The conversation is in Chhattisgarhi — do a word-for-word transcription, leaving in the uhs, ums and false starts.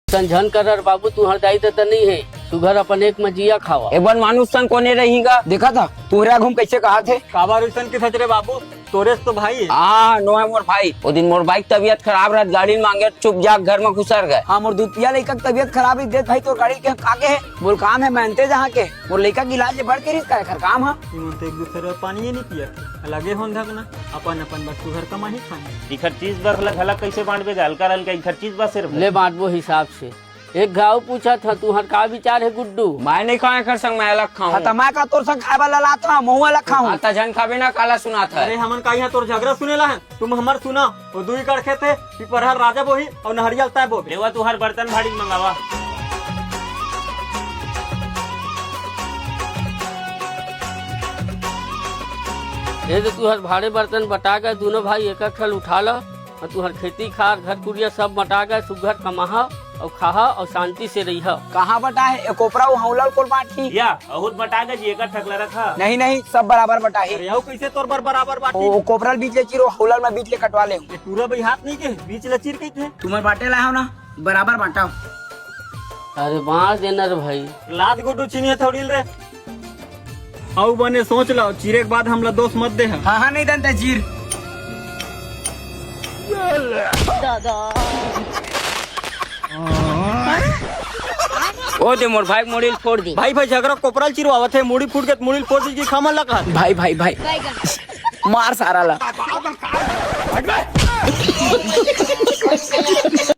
अइसन झन करर बाबू, तुंहर दाई ददा नइ हे, सुघर अपन एक म जिया खावा। एक बार मानुस सन कोने रही गा? देखा था, तुंहरे आघू म कइसे कहा थे? काबर अइसन किथस रे बाबू, तोरेच तो भाई हे। हाँ, नोहे मोर भाई। ओ दिन मोर भाई के तबियत खराब रहत, गाड़ी म मांगे चुप जाक घर म घुसर गे। हाँ, मोर दूध पिया लइका के तबियत खराब रहिस, देख भाई तोर गाड़ी के का के हे? मोर काम हे, मैं अंते जहाँ के, मोर लइका के इलाज ले बढ़ के रिहिस का एखर काम ह। तुमन तो एक दूसरे बर पानी ही नहीं पिया, अलगे होन धकना, अपन अपन बस सुघर कमाही खाही। इखर चीज बस ला घला कइसे बांटबे गा? हल्का हल्का इखर चीज बस सिर्फ। ले बांटबो हिसाब से। एक घाव पूछत हंव, तुंहर का विचार हे गुड्डू? मैं नइ खांव एखर संग, मैं अलग खाहूं। हाँ, त मैं का तोर संग खाय बर ललात हंव, महूं अलग खाहूं। हाँ, त झन खाबे ना, काला सुनात हे। अरे, हमन का इहां तोर झगरा सुने ला हन? तुम हमर सुना, ओ दुई कड़खे थे, पिपरहर राजा बोही, अउ नहरिया ल तैं बोबे। लेवा तुंहर बर्तन भाड़ी मंगावा। ए दे तुंहर भाड़े बर्तन बटा गे, दूनों भाई एक एक ठन उठा ल। अउ तुंहर खेती खार, घर कुरिया सब बटा गे, सुघर कमाहा अउ खाहा अउ शांति से रहिहा। कहाँ बटा हे? ए कोपरा अउ हौला ल कोन बांटही? या, अहूत बटा गे जी, एक ठकला रखा। नहीं, नहीं, सब बराबर बटा हे। अरे, अउ कइसे तोर बर बराबर बांटही? ओ कोपरा ल बीच ले चीर, ओ हौला ल मैं बीच ले कटवा लेहूं। ए टूरा बई हाथ नहीं के, बीच ले चीर कहिथे। तुमन बांटे ला हव ना, बराबर बांटा। अरे बांट देना रे भाई। लात गुड्डू चीनिया थोड़ी ल रे। अउ बने सोच लव, चीरे के बाद हमला दोष मत देहा। हाँ, हाँ, नहीं दन ते चीर। ओ दे मोर भाई के मुड़ी ल फोड़ दे। भाई, भाई, झगरा कोपरा ल चिरवावत हे, मुड़ी फूट गे त मुड़ी ल फोड़ दे कि खामन ला कहत। भाई, भाई, भाई। मार सारा ला।